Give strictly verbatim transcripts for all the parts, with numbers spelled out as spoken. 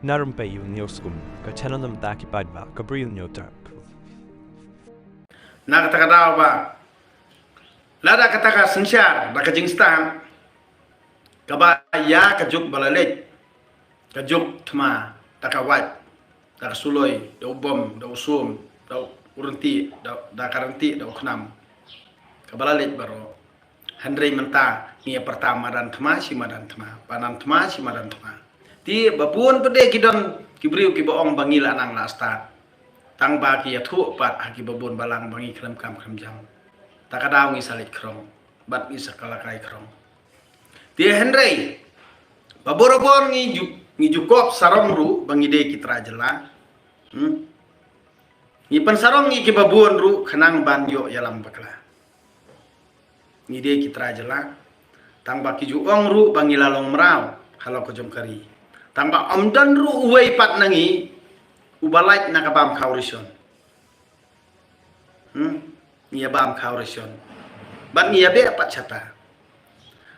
Na Rympei Ïew News Kum, ka channel na bynta ki paidbah ka Bri Ïew News Term. Na kata ka daw ba lada kata ka synshar da ka jingstad kaba ïa ka juk ba la leit, ka juk thma, da ka wait, da ka suloi, da u bom, da u sum, da u rynti, da, da ka rynti, da u khnam, kaba la leit baroh. Hynrei mynta ngi ïa pyrta madan thma shi madan thma, madan thma shi madan thma. Te ba bun pat de ki don ki briew kiba ong ba ngi la nang la stad. Tang ba ki ïathuh pat ha kiba bun balang ba ngi khlem kam khlem jam. Ta ka daw ngi sa leit khrong bad ngi sa kalakai khrong. Te hynrei ba borabor ngi ju, ngi ju kop sarong ruh ba ngi dei ki trai jylla. Hmm? Ngi pynsarong ïa kiba bun ruh khnang ban ïoh ïalam bakla. Ngi dei ki trai jylla. Tang ba ki ju ong ruh ba ngi la long mraw ha la ka jong ka ri. Tang ba ym don ruh uwei pat na ngi uba lait na ka bam khaw rishon. Hmm? Ngi ïa bam khaw rishon. Bad ngi ïa beh pat shata.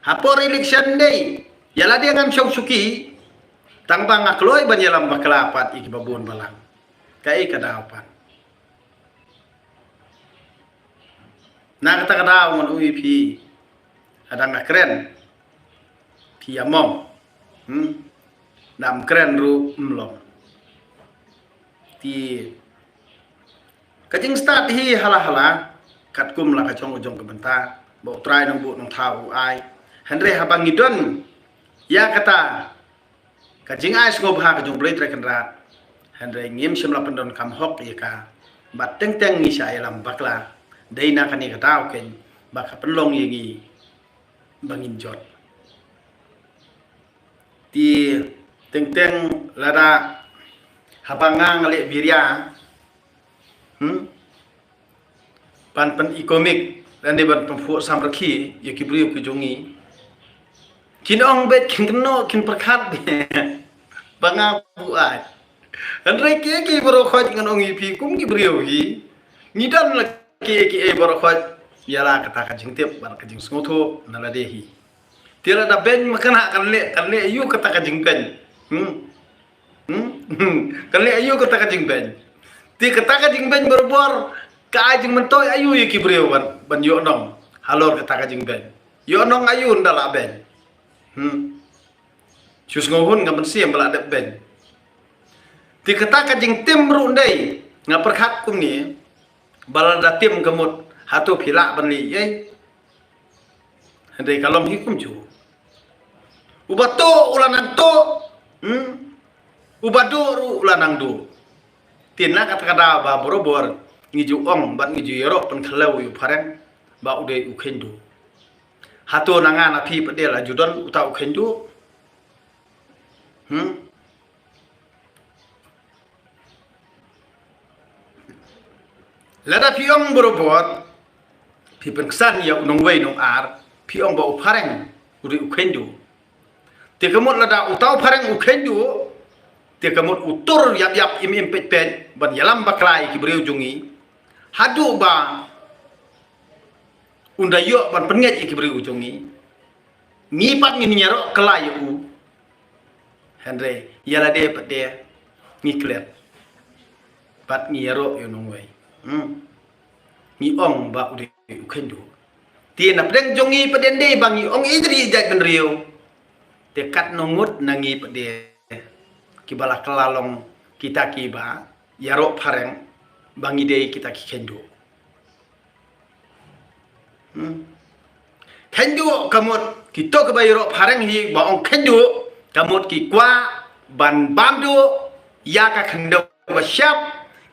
Ha por election dei, ïa lade ngan shong shuki, tang ba nga kloi ban ïalam bakla pat ïa kiba bun balang. Kaei ka daw pat? Na kata ka daw ngan ong ïa phi, hadang nga kren, phi ïa mong. Hmm? Nam kren ruh ym long. Te ka jingstad hi hala hala, katkum la ka jong u jong ka bynta ba U Trai Nongbuh Nongthaw u ai. Hynrei haba ngi don ïa kata ka jingai sngewbha ka jong U Blei Trai Kynrad, hynrei ngim shym la pyndonkam hok ïa ka. Bad teng teng ngi shah ïalam bakla. Dei na kane ka daw keiñ ba ka pynlong ïa ngi ba ngin jot. Te teng teng lada haba nga nga leh biria, hmm? Ban pyn-i komik, lane ban pynphuh samrkhie ïa ki briew ki jong ngi. Kin ong beit, kin kynnoh, kin pyrkhat beit ba nga buaid. Hynrei kiei kiei baroh khoit ngan ong ïa phi kum ki briew hi, ngi don la kiei kiei baroh khoit ïa la kata ka jingtip bad ka jingsngewthuh na lade hi. Te lada beiñ ma kan ha kan leh, kan leh aïu kata ka jingbeiñ? Hmm? Hmm? Kan leh aïu kata ka jingbeiñ? Te kata ka jingbeiñ barabor ka ai jingmyntoi aïu ïa ki briew ban, ban ïoh nong halor kata ka jingbeiñ? Ïoh nong aïu ynda la beiñ? Hmm? Shu sngewhun nga mynsiem ba la dep beiñ. Te kata ka jingtim ruh ndei, nga pyrkhat kumne, ba lada tim ka mut, hato phi lah ban leh ei? Hynrei ka long hi kumjuh. Uba tuh u la nang tuh, hmm? Uba duh ruh u la nang duh. Te na kata ka daw ba barabor ngi ju ong bad ngi ju ïaroh pynkhlaiñ ïa u phareng ba u dei u kheiñ duh. Hato na nga na phi pat de la ju don uta u kheiñ duh? Hmm? Lada phi ong barabor, phi pynksan ïa u nongwei nongar, phi ong ba u phareng u dei u kheiñ duh. Te ka mut lada uta u phareng u kheiñ duh, te ka mut u tur ïap ïap im im peit peit ban ïalam bakla ïa ki briew jong ngi. Haduh ba un da ïoh ban pynngeit ïa ki briew jong ngi. Ngi pat ngin ïaroh kylla ïa u. Hynrei ïa lade pat de ngi klet. Pat ngi ïaroh ïa u nongwei. Hmm. Ngi ong ba u dei u kheiñ duh. Te na pdeng jong ngi pat de ndei ba ngi ong ïa ri ïa jaitbynriew. Te katno ngut na ngi pat de kiba la kylla long kita kiba ïaroh phareng ba ngi dei kita ki kheiñ duh. Hmm. Kheiñ duh ka mut kito kiba ïaroh phareng hi ba ong kheiñ duh ka mut ki kwah ban bam duh ïa ka khyndew ba shyiap,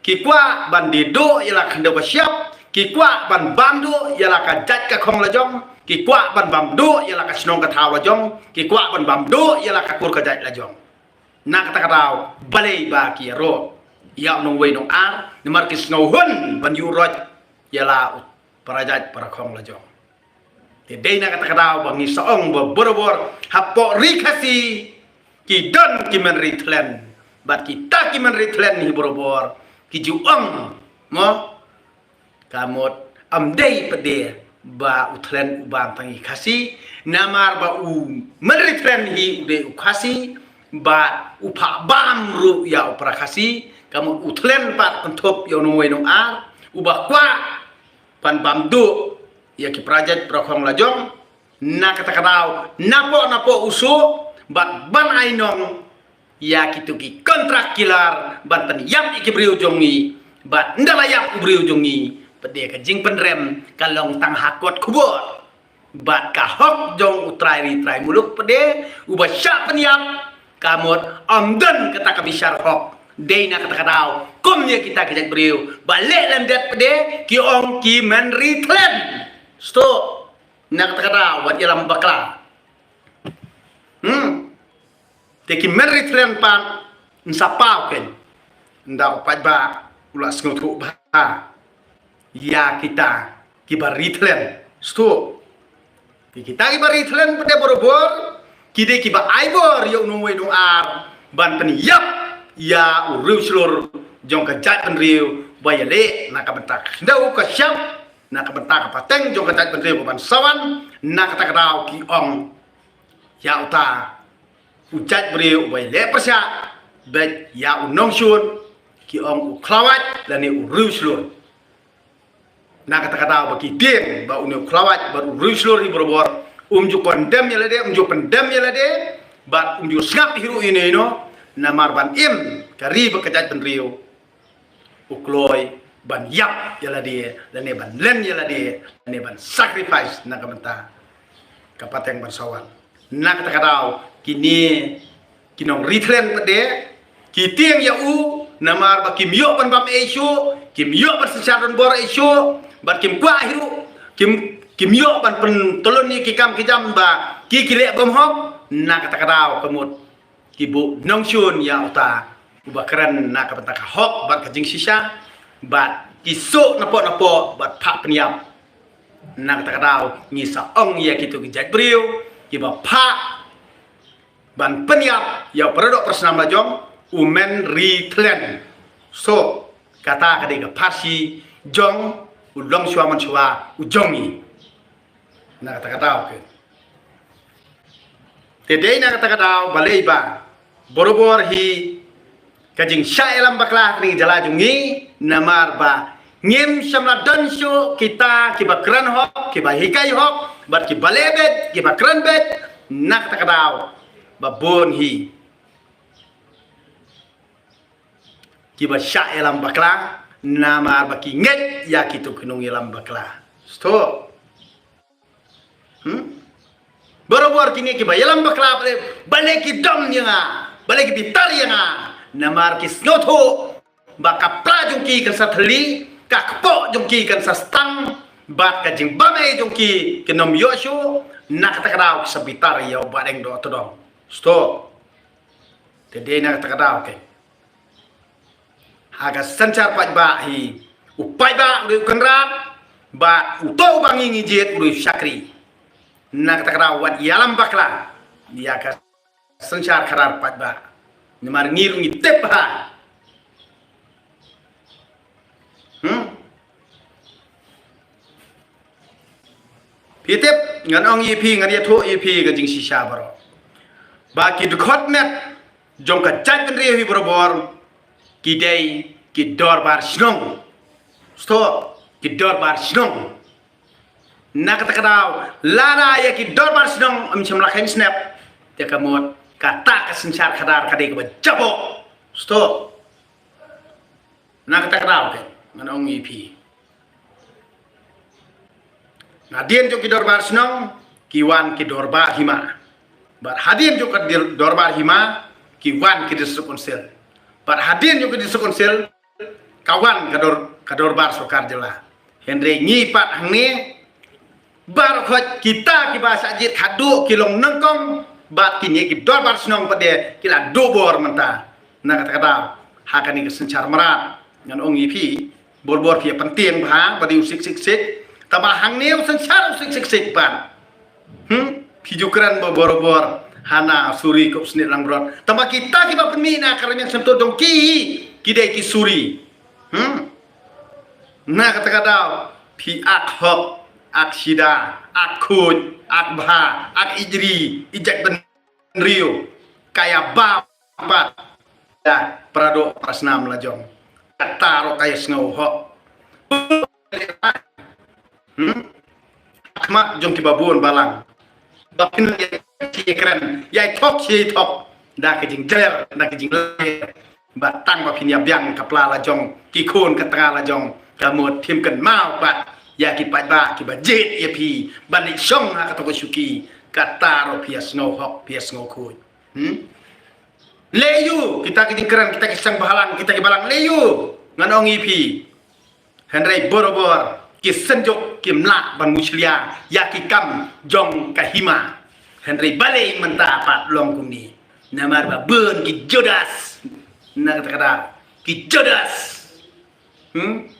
ki kwah ban die duh ïa la khyndew ba shyiap, ki kwah ban bam duh ïa la ka jait ka khong la jong, ki kwah ban bam duh ïa la ka shnong ka thaw la jong, ki kwah ban bam duh ïa la ka kur ka jait la jong. Na kata ka daw balei ba ki ïaroh ïa u nongwei nongar, namar ki sngewhun ban ïuh roit ïa la u para jait para khong la jong. Te dei na kata ka daw ba ngi sa ong ba barabor hapoh ri Khasi ki don ki mynri thlen. Bad kita ki mynri thlen hi barabor ki ju ong mo, ka mut ym dei pat de ba u thlen u bam tang i Khasi, namar ba u mynri thlen hi u dei u Khasi, bad u phah bam ruh ïa u para Khasi, ka mut u thlen pat kynthup ïa u nongwei nongar uba kwah ban bam duh ïa ki para jait para khong lajong. Na kata ka daw, napoh napoh u suk bad ban ai nong ïa kito ki contract killer ban pynïap ïa ki briew jong ngi, bad ynda la ïap u briew jong ngi, pat de ka jingpynrem ka long tang ha kot khubor. Bad ka hok jong u trai ri trai muluk pat de uba shah pynïap, ka mut ym don kata ka bishar hok. Dei na kata ka daw, kum ïa kita ki jait briew ba leh lyndet pat de, ki ong ki men ri thlen. Stok. Na kata ka daw wat ïalam bakla. Hmm. Te ki men ri thlen pat, yn sa paw ken. Ynda u paidbah u la sngewthuh bha ïa kita kiba ri thlen. Stok. Ïa kita kiba ri thlen pat de barabor, ki dei kiba ai bor ïa u nongwei nongar ban pynïap ïa u riewshlur jong ka jaitbynriew ba ïaleh na ka bynta ka khyndew ka shyiap, na ka bynta ka pateng jong ka jaitbynriew ba ban sa wan. Na kata ka daw ki ong ïa uta u jaitbynriew uba ïaleh pyrshah bad ïa u nongshun, ki ong u khlawait lane u riewshlur. Na kata ka daw ba ki tieng ba une u khlawait bad u riewshlur hi barabor, um ju condemn ïa lade, um ju pyndem ïa lade, bad um ju sngap hi ruh ïa ino ino, namar ban im ka ri bad ka jaitbynriew u kloi ban ïap ïa lade, lane ban len ïa lade, lane ban sacrifice na ka bynta ka pateng ban sa wan. Na kata ka daw, kine ki nong ri thlen pat de, ki tieng ïa u namar ba kim ïoh ban bam ei shuh, kim ïoh ban synshar donbor ei shuh, bad kim kwah hi ruh, kim, kim ïoh ban pyntlun ïa ki kam ki jam ba ki, ki leh bymhok. Na kata ka daw ka mut ki buh nongshun ïa uta uba kren na ka bynta ka hok bad ka jingshisha, bad ki suk napoh napoh bad phah pynïap. Na kata ka daw ngi sa ong ïa kito ki jaitbynriew kiba phah ban pynïap ïa u paradoh parasnam lajong, u men ri thlen. So kata ka dei ka pharshi jong u longshuwa manshuwa u jong ngi. Na kata ka daw ke. Te dei na kata ka daw balei ba barabor hi ka jingshah ïalam bakla ha kane ka jylla jong ngi, namar ba ngim shym la don shuh kita kiba kren hok, kiba hikai hok, bad kiba leh beit, kiba kren beit. Na kata ka daw ba bun hi kiba shah ïalam bakla, namar ba ki ngeit ïa kito ki nongïalam bakla. Stok. Hmm? Barabor kine kiba ïalam bakla, balei, balei ki dom ïa nga, balei ki bitar ïa nga. Namar ki sngewthuh ba ka pla jong ki kan sa thylli, ka kpoh jong ki kan sa stang, bad ka jingbam ei jong ki kan ym ïoh shuh. Na kata ka daw ki sa bitar ïa u Bahdeng Dohtdong. Stok. Te dei na kata ka daw ke. Ha ka synshar paidbah hi, u paidbah u dei u kynrad, bad uto uba ngi ngi jied u dei u shakri. Na kata ka daw wat ïalam bakla ïa ka synshar khadar paidbah. Namar ngi ruh ngi tip ha. Hmm? Phi tip, ngan ong ïa phi, ngan ïathuh ïa phi ka jingshisha baroh. Ba ki dkhot met jong ka jaitbynriew hi barabor ki dei ki dorbar shnong. Stok, ki dorbar shnong. Na kata ka daw, lada ïa ki dorbar shnong ym shym la kheiñ snep, te ka mut kata ka synshar khadar ka dei kaba jaboh. Stok. Na kata ka daw te ngan ong ïa phi. Hadien jong ki dorbar shnong ki wan ki dorbar hima. Bad hadien jong ka dir-, dorbar hima ki wan ki district council. Bad hadien jong ki district council ka wan ka dor-, ka dorbar sorkar jylla. Hynrei ngi pat hangne baroh khoit kita kiba shah jied khadduh ki long nyngkong, bad kine ki dorbar shnong pat de ki la duh bor mynta. Na kata ka daw, ha kane ka synshar mrad, ngan ong ïa phi, bor bor phi ïa pyntieng bha ba dei u sik sik sik. Tangba hangne u synshar u sik sik sik pat. Hmm? Phi ju kren ba bor bor hana suri kup snit langbrot. Tangba kita kiba pynmih na ka rmiang shyntur jong ki, ki dei ki suri. Hmm? Na kata ka daw, phi ak hok, ak shida, ak khuid, ak bha, ak ijri, ijak ben riew, ka ïa bam pat da para doh para snam la jong. Kata ruh ka ïa sngew hok. Hmm? Khmat jong kiba bun balang. Ba phin ïa kren, ïa thok shi thok. Da ka jingjer, da ka jingjer. Ba tang ba phin ïa biang ka pla la jong, ki khun ka tnga la jong. Ka mut phim kynmaw pat ïa ki paidbah kiba jied ïa phi. Ban leit shong ha kato ka shuki. Kata ruh phi ïa sngew hok, phi ïa sngew khuid. Hmm? Leh ïa u, kita ki jingkren, kita ki seng balang, kita ki balang, leh ïa u. Ngan ong ïa phi. Hynrei borabor ki synjuk kim lah ban mushlia ïa ki kam jong ka hima. Hynrei balei mynta pat long kumne? Namar ba bun ki Judas. Na kata kata ki Judas. Hmm?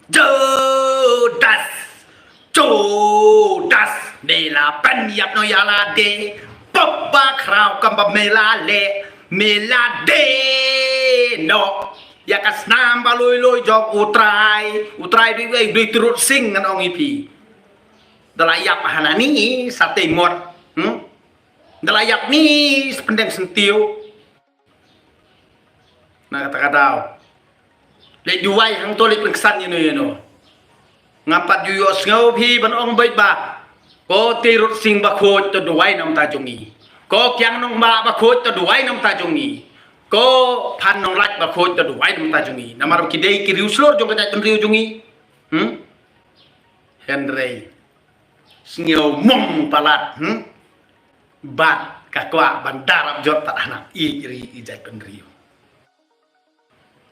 Judas, Judas, me la pynïap noh ïa lade. Pop ba khraw kam ba me la leh, me la die noh ïa ka snam ba lui lui jong U Trai. U Trai dei wei, dei Tirot Sing ngan ong ïa phi. Da la ïap hanani sa tei mot. Hmm? Da la ïap ni sa pyndeng syntiew. Na kata ka daw. Leh duwai hangto leh pynksan ïano ïano. Ngam pat ju ïohsngew phi ban ong beit ba. Ko Tirot Sing Bakhuid to duwai namar ta jong ngi. Ko Kiang Nangbah Bakhuid to duwai namar ta jong ngi. Ko Phan Nonglait Bakhuid to duwai namar ta jong ngi. Namar ki dei ki riewshlur jong ka jaitbynriew jong ngi. Hmm? Hynrei sngewmong palat, hmm? Bad ka kwah ban darap jot pat ha nang ïeit ri ïeit jaitbynriew.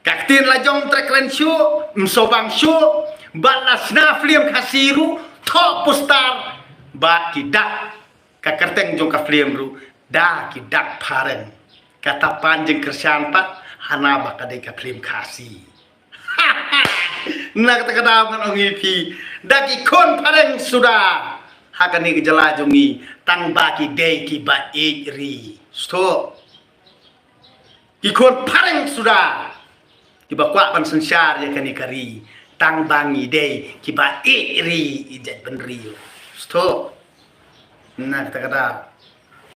Ka ktien la jong treh kren shuh, ym sngewbang shuh, bad la sna film Khasi ruh, thoh poster, bad ki dak, ka kyrteng jong ka film ruh, da ki dak phareng. Kata pan jingkyrshan pat, hana ba ka dei ka film Khasi. Na kata ka daw ngan ong ïa phi. Da ki khun phareng suda. Ha kane ka jylla jong ngi. Tang ba ki dei kiba ïeit ri. Sngewthuh. Ki khun phareng suda. Kiba kwah ban synshar ïa kane ka ri. Tang ba ngi dei kiba ïeit ri ïeit jaitbynriew. Sngewthuh. Na kata ka daw.